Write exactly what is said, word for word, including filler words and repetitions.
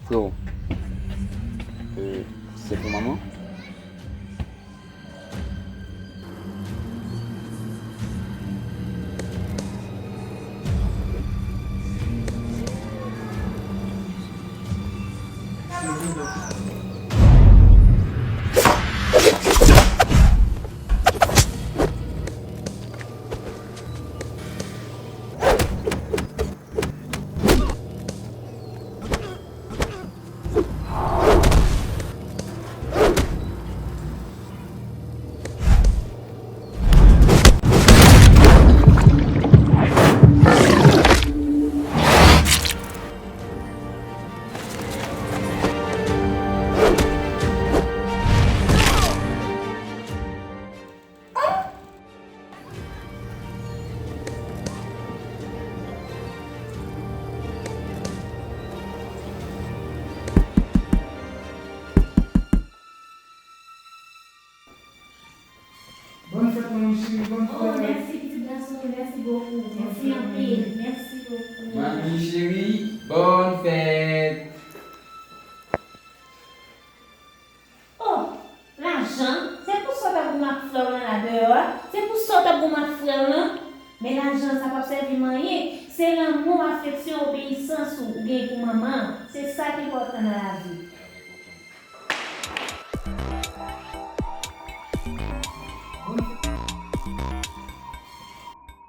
Freo, euh, se pou manman? Bòn fèt, manmi cheri, bòn fèt. Oh, mèsi, pitit gason, mèsi bokou. Mèsi anpil, mèsi bokou. Manmi cheri, bòn fèt. Oh, lajan, se pou sa w t ap goumen ak frè w lan la deyò a? Se pou sa w t ap goumen ak frè w lan? Men lajan sa p ap sèvi m anyen. Se lanmou, afeksyon, obeyisans ou gen pou manman an. Se sa ki enpòtan nan lavi.